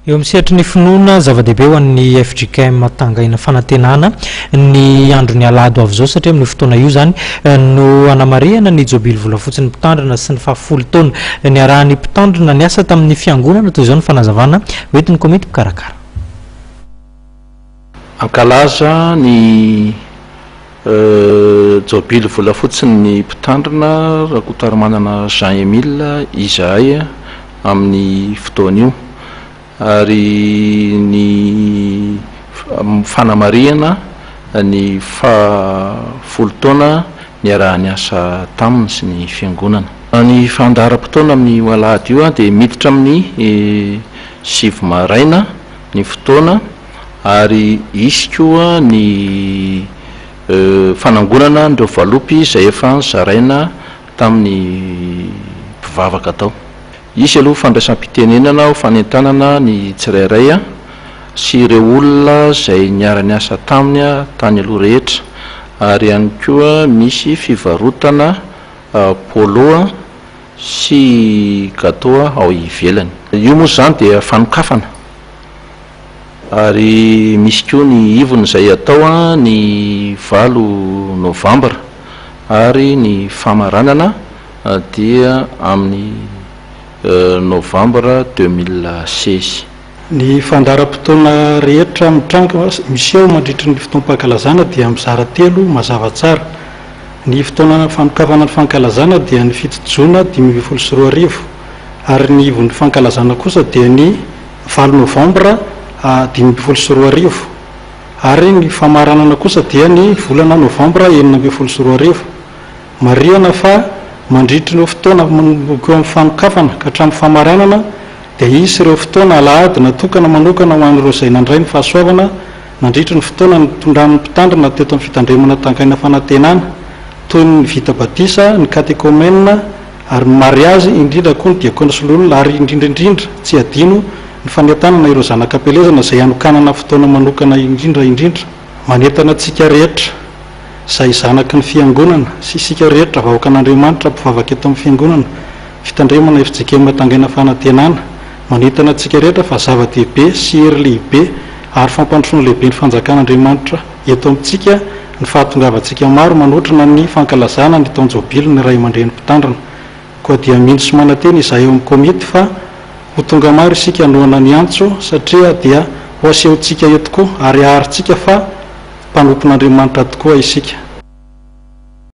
Eo amin'ny sehatry ny finoana, zava-dehibe ho an'ny fjkm Tangaina Fanantenana ny andron'ny alahady ho avy izao satria amin'io fotoana io izany no hanamarihana ny jobily volafotsin'ny mpitandrina sy ny fahafolo taona niarahan'ny mpitandrina niasa tamin'ny fiangonana toy izao ny fanazavana hoentin'ny komity mpikarakara. Hankalaza ny jobily volafotsin'ny mpitandrina Rakotoarimanana Jean Emile izahay amin'ny fotoana io ary ny fanamarihana ny faha folo taona niaraha-niasa taminy sy ny fiangonana. Ny fandaharam-potoana amin'io alahady io dia miditra amin'ny sivy maraina ny fotoana ary hisy koa ny fanangonana an'ireo valopy izay efa nozaraina tamin'ny mpivavaka tao. Hisy aloha fandraisam-pitenenana ho fanentanana ny tsirairay sy ireo olona izay niara-niasa taminy tany aloha rehetra ary ihany koa misy fivarotana polo sy gateau ao ivelany. Io moa izany dia fanokafana ary misy koa ny ivony izay atao ny valo novambra ary ny famaranana dia amin'ny novambra 2016. Ny fandaharam-potoana rehetra mitranga miseho mandritry ny fotoam-pankalazana dia mizara telo mazava tsara. Ny fotoana fanokafana ny fankalazana dia ny fito jona 2015 ary ny ivon'ny fankalazana kosa dia ny valo novambra 2015 ary ny famaranana kosa dia ny volana novambra 2016. Marihana fa mandritry ireo fotoana manomboka eo amin'ny fanokafana ka hatramin'ny famaranana dia hisy ireo fotoana alahady natokana manokana ho an'ireo izay nandray ny fahasoavana nandritry ny fotoana nitondran'ny mpitandrina teto amin'ny fitandremana Tangaina Fanantenana toy ny vita batisa, ny katekomena ary ny mariazy, indrindra koa ny diakona sy loholona ary indrindra indrindra tsy adino ny fanentanana ireo zanak'ampielezana izay hanokanana fotoana manokana indrindra indrindra. Manentana antsika rehetra izay zanaky ny Fiangonana sy isika rehetra vahoakan'Andriamanitra mpivavaka eto amin'ny Fiangonana Fitandremana fjkm Tangaina Fanantenana, manentana antsika rehetra fa zava-dehibe sy hery lehibe ary fampandrosoana lehibe ny Fanjakan'Andriamanitra eto amintsika ny fahatongavantsika maro manotrona ny fankalazana ny taon-jobily ny Ray aman-dreny Mpitandrina. Koa dia mino sy manantena izahay ao amin'ny komity fa ho tonga maro isika hanohana ny antso satria dia ho asehontsika eto koa ary haharintsika fa mpanompon'Andriamanitra tokoa isika.